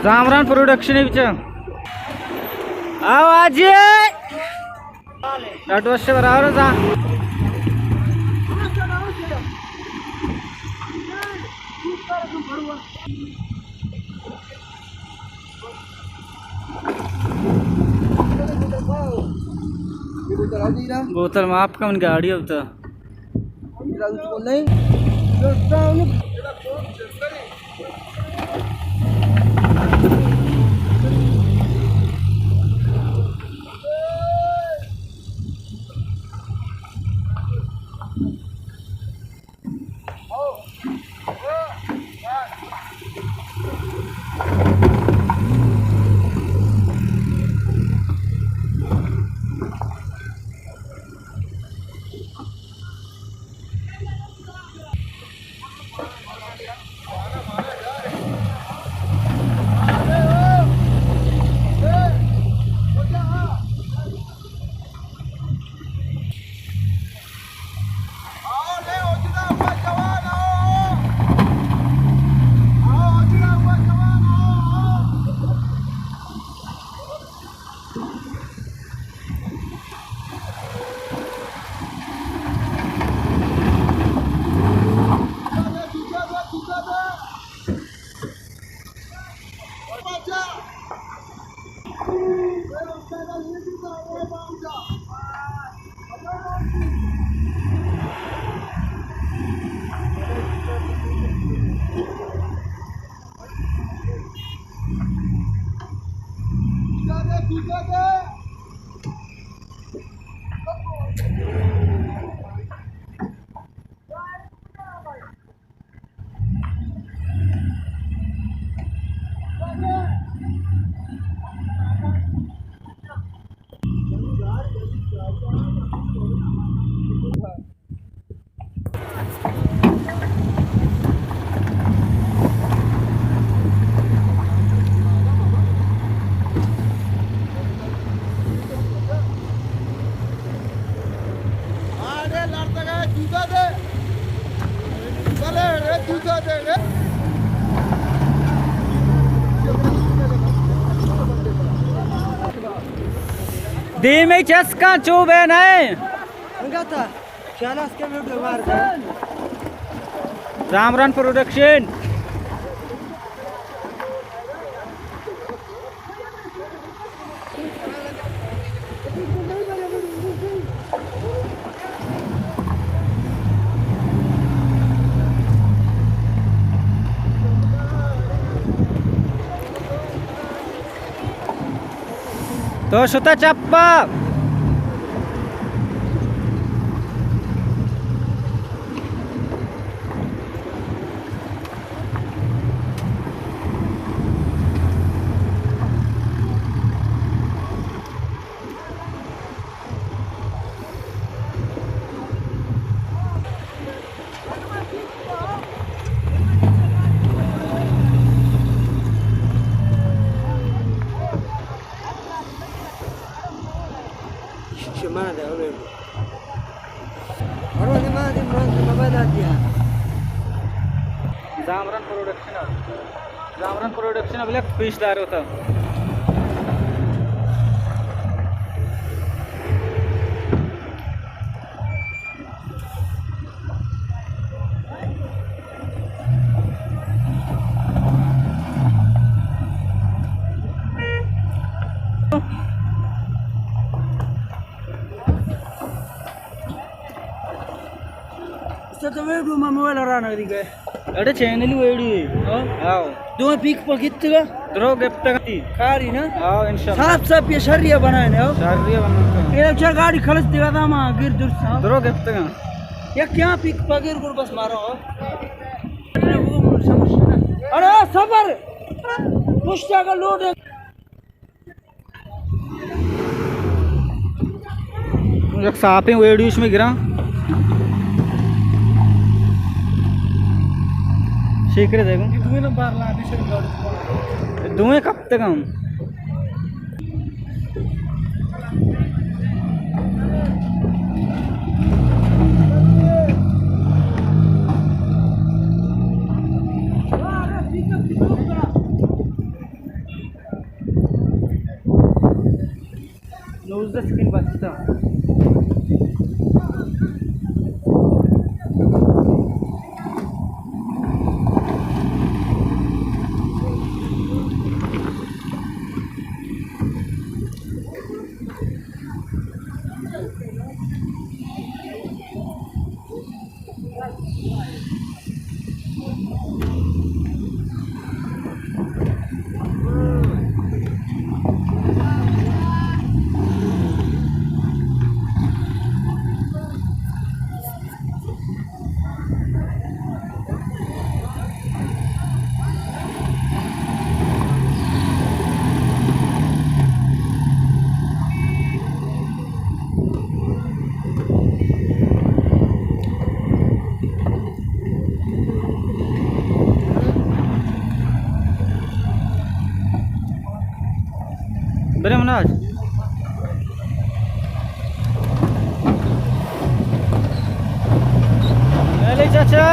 زامران پروڈکشن بچا۔ آو آجی۔ ڈاڈو سے برابر زا۔ بوتل معاف کن، گاڑی ہوتا۔ دیمی چسکاں چو بے نئے۔ انگا تا خیال اس کے ویڈیو مار کر۔ زامران پروڈکشن۔ تو شتا چپا۔ شما ده اولو. ارو، ما دې موبایل آتیا۔ زامران پروڈکشن۔ زامران پروڈکشن ءَ بلک پیش دار ہوتا۔ استاد، تو ویڈیو ما موبائل ءَ را نہ دیگے۔ اڑے چینل ویڈیو۔ ہاں۔ آؤ۔ دو پیک پا گپتگا؟ درو گپتگا تی۔ کاری نا؟ آؤ، انشاءاللہ۔ صاف صاف یہ شریعہ بنائے نے، آؤ۔ شریعہ بنائے۔ یہ چا گاڑی خلص دیگا تھا ما گر درس۔ درو گپتگا۔ یہ کیا پیک پا گر گر بس مارا ہو۔ ارے صبر۔ پشتا کا لوڈ ہے۔ یک ساپیں ویڈیوش میں گراں۔ شیکرے دے گوں۔ دوئیں کپتگاں۔ اسکرین بستا۔ برے مناج۔ علی چاچا۔